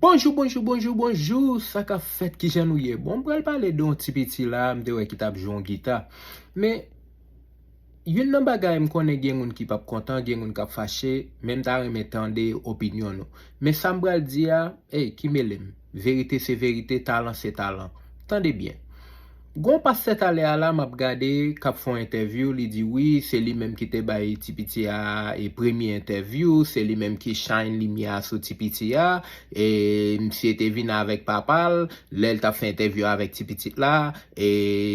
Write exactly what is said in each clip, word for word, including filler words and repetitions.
Bonjou, bonjou, bonjou, bonjou. Sa k ap fèt, kijan nou ye? Bon, m pral pale de yon ti piti la, m te wè ki t ap jwe yon gita. Men, youn nan bagay m konnen gen moun ki p ap kontan, gen moun k ap fache, men m ta renmen tande opinyon nou. Men sa m pral di a, ey, ki mele m. Verite se verite, talan se talan. Tande byen. Gon pastè talè a la, m ap gade, k ap fè yon entèvyou, li di wi, se li menm ki te bay ti piti a e premye entèvyou, se li menm ki shine limyè a sou ti piti a, e misye te vin avèk papa l, lè l t ap fè entèvyou avèk ti pitit la, e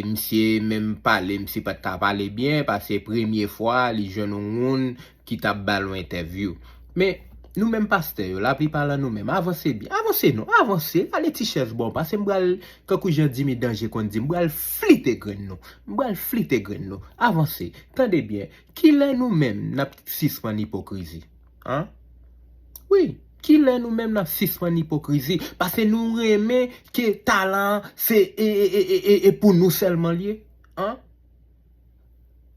misye menm pale, misye pa t ka pale byen, paske premye fwa li jwenn yon moun ki t ap ba l yon entèvyou. Men, nou menm pastè yo, laplipa nan nou menm, avanse byen, avanse non, avanse, ale ti chèz bò, paske m pral, kankou jan Dimi Danje konn di, m pral flite grenn nou, m pral flite grenn nou, avanse, tande byen, kilè nou menm n ap sispann ipokrizi? An? Wi, kilè nou menm n ap sispann ipokrizi? Paske nou renmen ke talan an se e, e, e, e, e, e pou nou sèlman l ye? An?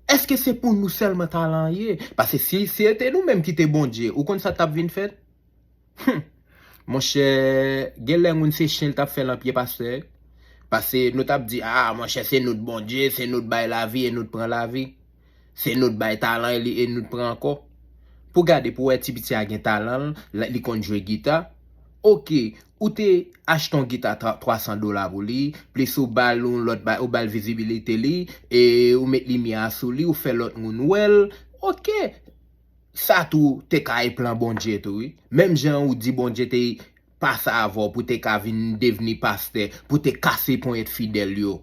Èske se pou nou sèlman talan an ye? Paske si, si se te nou menm ki te Bondye, ou konn sa t ap vin fèt? Hum. Monchè, gen lè moun se chen l t ap fè lan pye pastè. Paske nou t ap di, a, monchè, se nou t Bondye, se nou t bay lavi e nou t pran lavi. Se nou t bay talan e li, e nou t pran ankò. Pou gade, pou wè ti piti a gen talan l, la, li konn jwe gita. Oke, ou te achte yon gita tra-, twa san dola pou li, plis ou ba l yon lòt ba-, ou ba l vizibilite li, e ou met limyè a sou li, ou fè lòt moun wè l. Oke, sa tou te ka e plan Bondye tou, wi. Menm jan ou di Bondye te pase avè w pou te ka vin devni pastè, pou te kase ponyèt fidèl yo.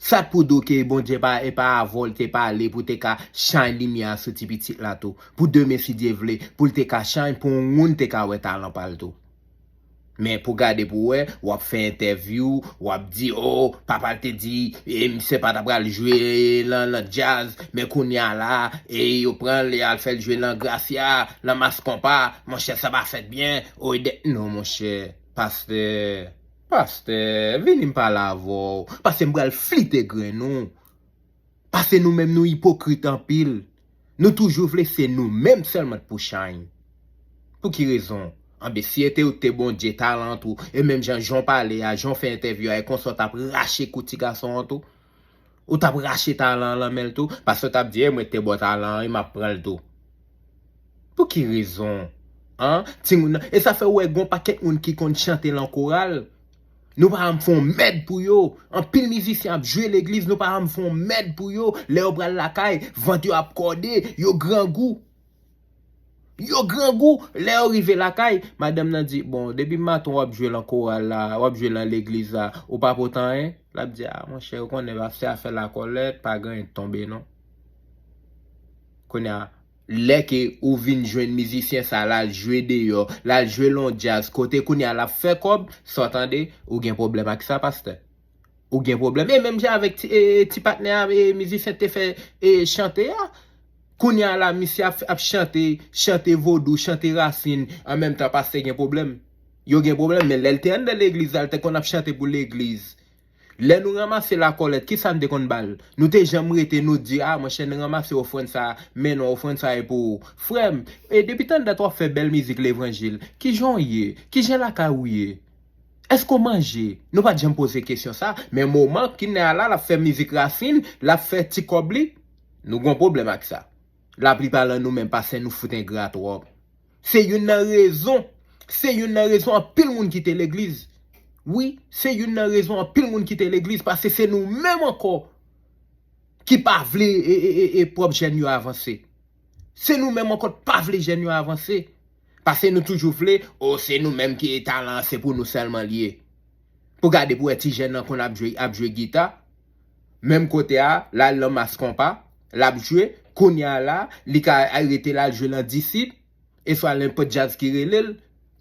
Sa t pou di w ke Bondye pa, e pa avè w l te pale pou te ka shine limyè a sou ti pitit la tou. Pou demen, si Dye vle, pou l te ka shine, pou yon moun te ka wè talan pa l tou. Men pou gade pou wè, w ap fè entèvyou, w ap di, o, papa l te di, e, misye pa ta pral jwe lan, lan djaz, men kounye a la, e, yo pran l, y al fè l jwe lan grasya, lan mas konpa, monchè, sa pa fèt byen, o, e de, non, monchè, pastè, pastè, vini m pale avè w, paske m pral flite grenn ou. Paske nou menm nou ipokrit anpil. Nou toujou vle se nou menm sèlman k pou shine. Pou ki rezon? Anben, si e te ou te Bondye, talan tou, e menm jan, jan w pale a, jan w fè entèvyou a, e konsa w t ap rache kou ti gason an tou. Ou t ap rache talan an lan men l tou, paske w t ap di, e mwen te ba w talan an, e m ap pran l tou. Pou ki rezon? An? Timoun nan, e sa fè w wè gon pakèt moun ki konn chante lan koral. Nou pa janm fè yon mèd pou yo. Anpil mizisyen ap jwe legliz, nou pa janm fè yon mèd pou yo. Lè yo pral lakay, vant yo ap kòde, yo grangou. Yo grangou. Lè yo rive lakay, madanm nan di, bon, depi maten w ap jwe lan koral la, w ap jwe lan legliz la, ou pa pot anyen? L ap di, a, monchè, ou konnen, se afè lakòlèt, pa gen anyen k tonbe, non. Kounye a, lè ke ou vin jwenn mizisyen sa, l al jwe deyò, l al jwe lan djaz, kote kounye a l ap fè kòb, sa w tande, ou gen pwoblèm ak sa, pastè. Ou gen pwoblèm. E menm jan avèk ti, e, e, ti patnè a, e, mizisyen te fè, e, chante a. Kounye a la, misye ap, ap chante, chante vodou, chante rasin, an menm tan pastè gen pwoblèm. Yo gen pwoblèm, men lè l te anndan legliz la, l te konn ap chante pou legliz. Lè nou ranmase lakòlèt, kisa n te konn ba l? Nou te janm rete, nou di, a, monchè, n ranmase ofrann sa a, men non, ofrann sa a e pou ou. Frè m, e depi tann dat w ap fè bèl mizik levanjil, kijan w ye? Kijan lakay ou ye? Èske w manje? Nou pa t janm poze kesyon sa, men moman kounye a la, l ap fè mizik rasin, l ap fè ti kòb li, nou gon pwoblèm ak sa. Laplipa lan nou menm, pastè, nou fout engra twòp. Se youn nan rezon, se youn nan rezon anpil moun kite legliz. Wi, se youn nan rezon anpil moun kite legliz, paske se nou menm ankò ki pa vle e, e, e, e pwòp jèn yo avanse. Se nou menm ankò k pa vle jèn yo avanse. Paske nou toujou vle, o, se nou menm ki talan an, se pou nou sèlman l ye. Pou gade pou wè ti jèn nan konn ap jwe, ap jwe gita. Menm kote a, l al lan mas konpa, l ap jwe, kounye a la, li ka rete l al jwe lan disip, e swa nenpòt djaz ki rele l.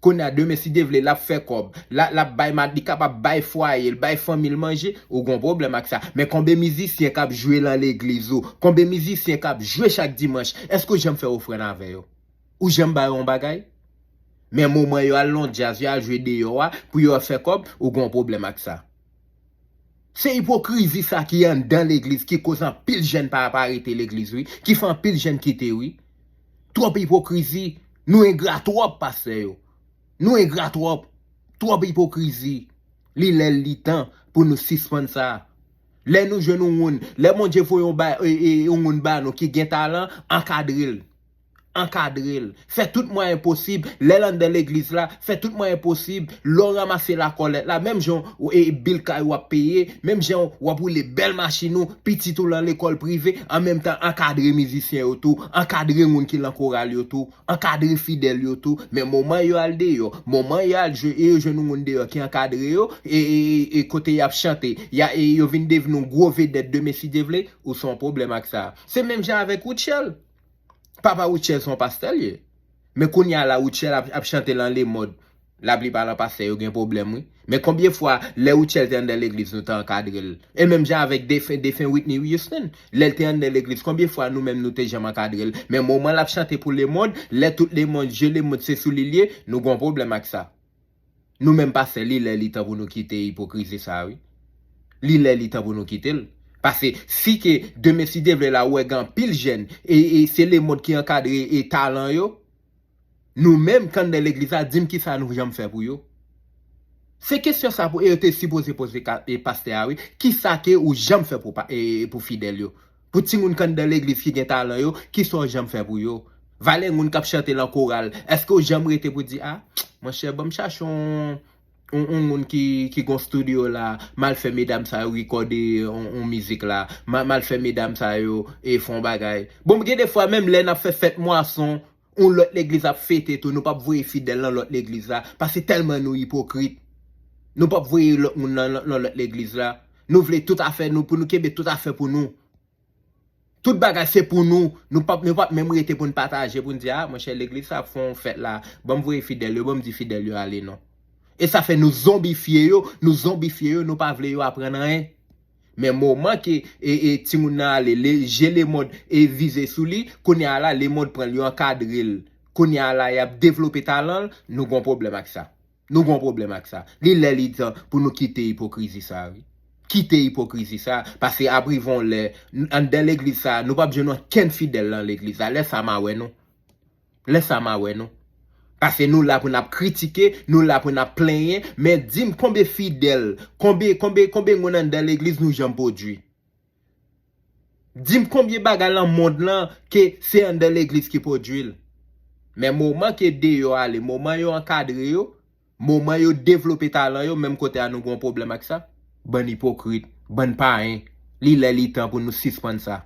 Kounye a, demen, si Dye vle, l ap fè kòb. L a, l ap bay mad-, li kapab bay fwaye l, bay fanmi l manje, ou gon pwoblèm ak sa. Men konbyen mizisyen k ap jwe lan legliz ou? Konbyen mizisyen k ap jwe chak dimanch? Èske w janm fè ofrann avè yo? Ou janm ba yo yon bagay? Men moman yo al lan djaz, yo al jwe deyò a, pou yo fè kòb, ou gon pwoblèm ak sa. Se ipokrizi sa ki anndan legliz, ki koz anpil jèn pa, pa rete legliz, wi, ki fè anpil jèn kite, wi. Twòp ipokrizi. Nou engra twòp, pastè yo. Nou engra twòp. Twòp ipokrizi. Li lè li tan pou nou sispann sa. Lè nou jwenn yon moun, lè Bondye voye yon ba, e, e, yon moun ba nou ki gen talan, ankadre l. Ankadre l. Fè tout mwayen posib. Lè l anndan legliz la, fè tout mwayen posib. Lè w ranmase lakòlèt la, menm jan w, e, bil kay w ap peye, menm jan w ap woule bèl machin ou, pitit ou lan lekòl prive, an menm tan ankadre mizisyen yo tou, ankadre moun ki lan koral yo tou, ankadre fidèl yo tou. Men moman yo al deyò, moman yo al jwe, e yo jwenn yon moun deyò ki ankadre yo, e, e, e, e kote y ap chante, y a, e yo vin devni yon gwo vedèt demen si Dye vle, ou se yon pwoblèm ak sa. Se menm jan avèk Rutshelle. Papa Rutshelle se yon pastè l ye. Men kounye a la, Rutshelle ap, ap chante lan lemòd. Laplipa lan pastè yo gen pwoblèm, wi. Men konbyen fwa, lè Rutshelle te anndan legliz, nou te ankadre l? E menm jan avèk defen, defen Whitney Houston. Lè l te anndan legliz, konbyen fwa nou menm nou te janm ankadre l? Men moman l ap chante pou lemòd, lè tout lemòd, je lemòd se sou li l ye, nou gon pwoblèm ak sa. Nou menm pastè, li lè li tan pou nou kite ipokrizi sa, wi. Li lè li tan pou nou kite l. Paske si ke demen si Dye vle la, ou wè gen anpil jèn, e, e se lemòd ki ankadre e talan yo, nou menm k anndan legliz la, di m kisa nou janm fè pou yo. Se kesyon sa pou, e yo te sipoze poze ka, e pastè a, wi. Kisa ke ou janm fè pou, pa- e, e pou fidèl yo? Pou timoun k anndan legliz ki gen talan yo, kisa w janm fè pou yo? Valè moun k ap chante lan koral, èske w janm rete pou di, a, monchè, ban m chache yon, yon, yon moun ki, ki gon studio la, m al fè medam sa yo rekòde yon, yon mizik la, m a- m al fè medam sa yo e fè yon bagay. Bon, gen de fwa, menm lè n ap fè fèt mwason, yon lòt legliz ap fete tou, nou p ap voye fidèl lan lòt legliz la, paske tèlman nou ipokrit. Nou p ap voye lòt moun nan, nan, nan lòt legliz la. Nou vle tout afè nou, pou nou kenbe tout afè pou nou. Tout bagay se pou nou. Nou p ap, nou p ap menm rete pou n pataje, pou n di, a, monchè, legliz sa ap fè yon fèt la, ban m voye fidèl yo, ban m di fidèl yo ale, non. E sa fè nou zonbifye yo, nou zonbifye yo, nou pa vle yo aprann anyen. Men moman ke, e, e, timoun nan ale, le, je lemòd e vize sou li, kounye a la, lemòd pran l, yo ankadre l. Kounye a la, y ap devlope talan l, nou gon pwoblèm ak sa. Nou gon pwoblèm ak sa. Li lè li tan pou nou kite ipokrizi sa, wi. Kite ipokrizi sa, paske ap rive yon lè, n- anndan legliz sa, nou p ap jwenn okenn fidèl lan legliz la. Lè sa m a wè nou. Lè sa m a wè nou. Paske nou la pou n ap kritike, nou la pou n ap plenyen, men di m konbyen fidèl, konbyen, konbyen, konbyen moun anndan legliz nou janm pwodui? Di m konbyen bagay lan mond lan ke se anndan legliz ki pwodui l. Men moman ke deyò ale, moman yo ankadre yo, moman yo devlope talan yo, menm kote a nou gon pwoblèm ak sa. Bann ipokrit, bann payen. Li lè li tan pou nou sispann sa.